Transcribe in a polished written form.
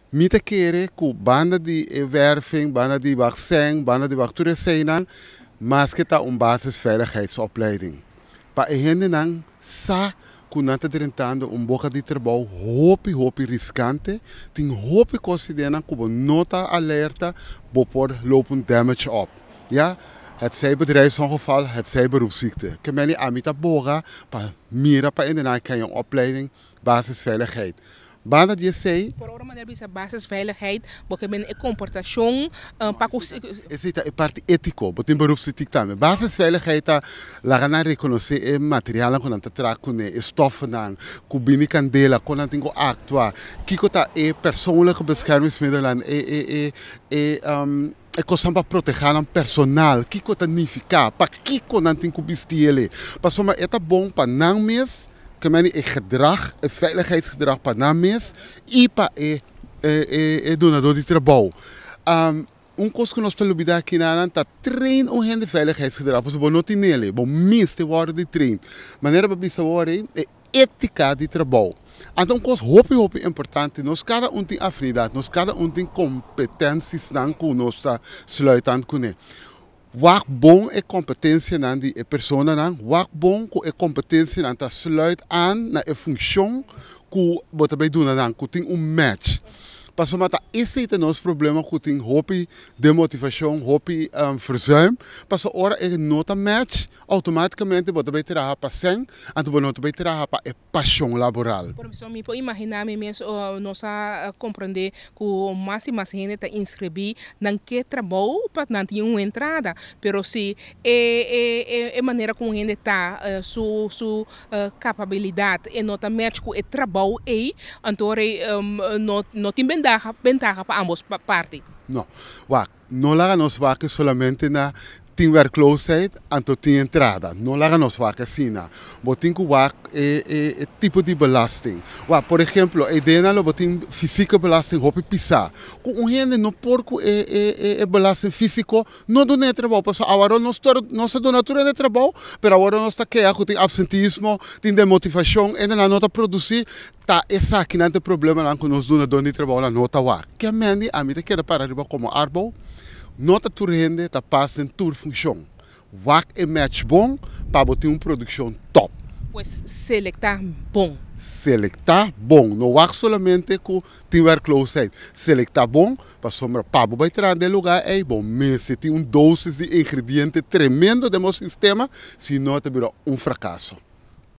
Mi ta kere ku banda di e werving, banda di vaccin, banda di wak tur eseinan, maske ta un basisveiligheidsopleiding. Pa e hendenan sa ku nan ta drentando un boka di trabou hopi hopi riskante, tin hopi kos den ku bo no ta alerta, bo por loop un damage op. Ja, het zij bedrijfsongeval, het zij beroepsziekte. Ke men ami ta boga pa mira pa inderdaad kan je een opleiding basisveiligheid. Banda di esei. Por ora manera bisa basisveiligheid, bo ke men e komportashon pa ku Esei ta e parti étiko, bo tin beroepsethiek tambe. Basisveiligheid ta laga nan rekonosé e materialnan ku nan ta traha kuné, e stoffennan, ku bini kandela, kon nan tin ku aktua, kiko ta e persoonlijke beschermingsmiddelen, e kosnan pa protehá nan personal, kiko ta nifiká, pa kiko nan tin ku bisti ele. Pasobra e ta bon pa nan mes, ke men e gedrag, e veiligheidsgedrag pa nan mes i pa e dunadó di trabou. Un kos ku nos ta lubidá aki nan ta train un hende veiligheidsgedrag, pasobra bo no tin ele, bo mester wòrdu di train. Manera bo bisa awor e étika di trabou. Anto un kos hopi hopi importante, nos kada un tin afinidat, nos kada un tin kompetensianan ku nos ta sluit aan kuné. Wak bon e kompetensianan di e personanan, wak bon ku e kompetensianan ta sluit aan na e funshon ku bo ta bai duna nan, ku tin un match. Pasobra ta esei ta nos problema ku tin hopi demotivashon, hopi verzuim. Pasobra ora e no ta match, outomátikamente bo ta bai traha pa sèn, anto bo no ta bai traha pa e pashon laboral. Por ehèmpel, mi por imaginá mi mes, nos a komprondé ku mas i mas hende ta inskribí nan ke trabou pa nan tin un entrada. Pero si e manera ku un hende ta su kapabilidat e no ta match ku e trabou ei, anto no tin bentaha pa ambos parti. No. Wak, no laga nos wak solamente na tin werkloosheid, anto tin entrada. No laga nos wak asina. Bo tin ku wak e tipo di belasting. Wak, por ehèmpel, e idea lo bo tin fysieke belasting hopi pisá. Ku un hende no por ku e belasting físiko, no duna trabou. Pasobra awor nos ta duna tur hende trabou, pero awor nos ta keha ku tin absentismo, tin demotivashon, hende no ta produsí, ta esakinan ta e problemanan ku nos dunadó di trabou no ta wak. Ke men di ami ta keda para riba komo arbo, no ta tur hende ta pas den tur funshon. Wak e match bon pa bo tin un produkshon top. Pues selektá bon. Selektá bon. No wak solamente ku tin werkloosheid. Selektá bon pasobra pa bo bai traha den lugá ei, bo mester tin un dosis di ingrediente tremendo den bo sistema, si no ta bira un frakaso.